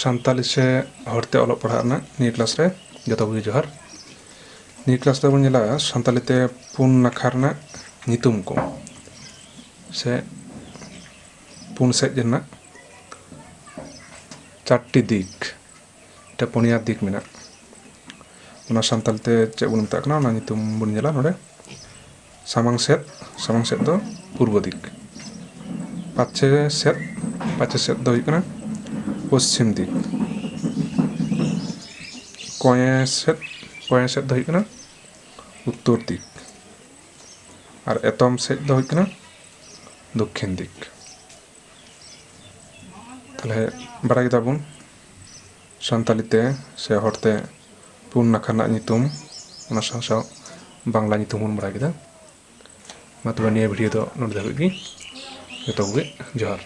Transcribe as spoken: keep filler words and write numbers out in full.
ᱥᱟᱱᱛᱟᱞᱤ ᱥᱮ ᱦᱚᱲᱛᱮ ᱚᱞᱚᱜ ᱯᱟᱲᱦᱟᱜ ᱨᱮᱱᱟᱜ ᱱᱤᱭᱟᱹ ᱠᱞᱟᱥ ᱨᱮ ᱡᱚᱛᱚ ᱠᱚᱜᱮ ᱡᱚᱦᱟᱨ᱾ ᱱᱤᱭᱟᱹ ᱠᱞᱟᱥ ᱨᱮᱵᱚᱱ ᱧᱮᱞᱟ ᱥᱟᱱᱛᱟᱞᱤ ᱛᱮ ᱯᱩᱱ ᱱᱟᱠᱷᱟ ᱨᱮᱱᱟᱜ ᱧᱩᱛᱩᱢ ᱠᱚ, ᱥᱮ ᱯᱩᱱ ᱥᱮᱫ ᱨᱮᱱᱟᱜ ᱪᱟᱨᱴᱤ ᱫᱤᱠ, ᱯᱩᱱᱭᱟ ᱫᱤᱠ ᱢᱮᱱᱟᱜ᱾ ᱚᱱᱟ ᱥᱟᱱᱛᱟᱞᱤ ᱛᱮ ᱪᱮᱫ ᱵᱚᱱ ᱢᱮᱛᱟᱜ ᱠᱟᱱᱟ, ᱚᱱᱟ ᱧᱩᱛᱩᱢ ᱵᱚᱱ ᱧᱮᱞᱟ ᱱᱚᱰᱮ᱾ ᱥᱟᱢᱟᱝ ᱥᱮᱫ, ᱥᱟᱢᱟᱝ ᱥᱮᱫ ᱫᱚ ᱯᱩᱨᱵᱚ ᱫᱤᱠ᱾ ᱯᱟᱪᱷᱮ ᱥᱮᱫ, ᱯᱟᱪᱷᱮ ᱥᱮᱫ ᱫᱚ ᱦᱩᱭᱩᱜ ᱠᱟᱱᱟ ᱯᱚᱪᱷᱤᱢ ᱫᱤᱠ᱾ ᱠᱚᱸᱭᱮ ᱥᱮᱫ, ᱠᱚᱸᱭᱮ ᱥᱮᱫ ᱫᱚ ᱦᱩᱭᱩᱜ ᱠᱟᱱᱟ ᱩᱛᱛᱚᱨ ᱫᱤᱠ᱾ ᱟᱨ ᱮᱛᱚᱢ ᱥᱮᱫ ᱫᱚ ᱦᱩᱭᱩᱜ ᱠᱟᱱᱟ ᱫᱚᱠᱠᱷᱤᱱ ᱫᱤᱠ᱾ ᱛᱟᱦᱞᱮ ᱵᱟᱲᱟᱭ ᱠᱮᱫᱟ ᱵᱚᱱ ᱥᱟᱱᱛᱟᱞᱤ ᱛᱮ ᱥᱮ ᱦᱚᱲᱛᱮ ᱯᱩᱱ ᱱᱟᱠᱷᱟ ᱨᱮᱱᱟᱜ ᱧᱩᱛᱩᱢ, ᱚᱱᱟ ᱥᱟᱶ ᱥᱟᱶ ᱵᱟᱝᱞᱟ ᱧᱩᱛᱩᱢ ᱵᱚᱱ ᱵᱟᱲᱟᱭ ᱠᱮᱫᱟ᱾ ᱢᱟ ᱛᱚᱵᱮ ᱱᱤᱭᱟᱹ ᱵᱷᱤᱰᱤᱭᱳ ᱫᱚ ᱱᱚᱰᱮ ᱫᱷᱟᱹᱵᱤᱡ ᱜᱮ᱾ ᱡᱚᱛᱚ ᱠᱚᱜᱮ ᱡᱚᱦᱟᱨ᱾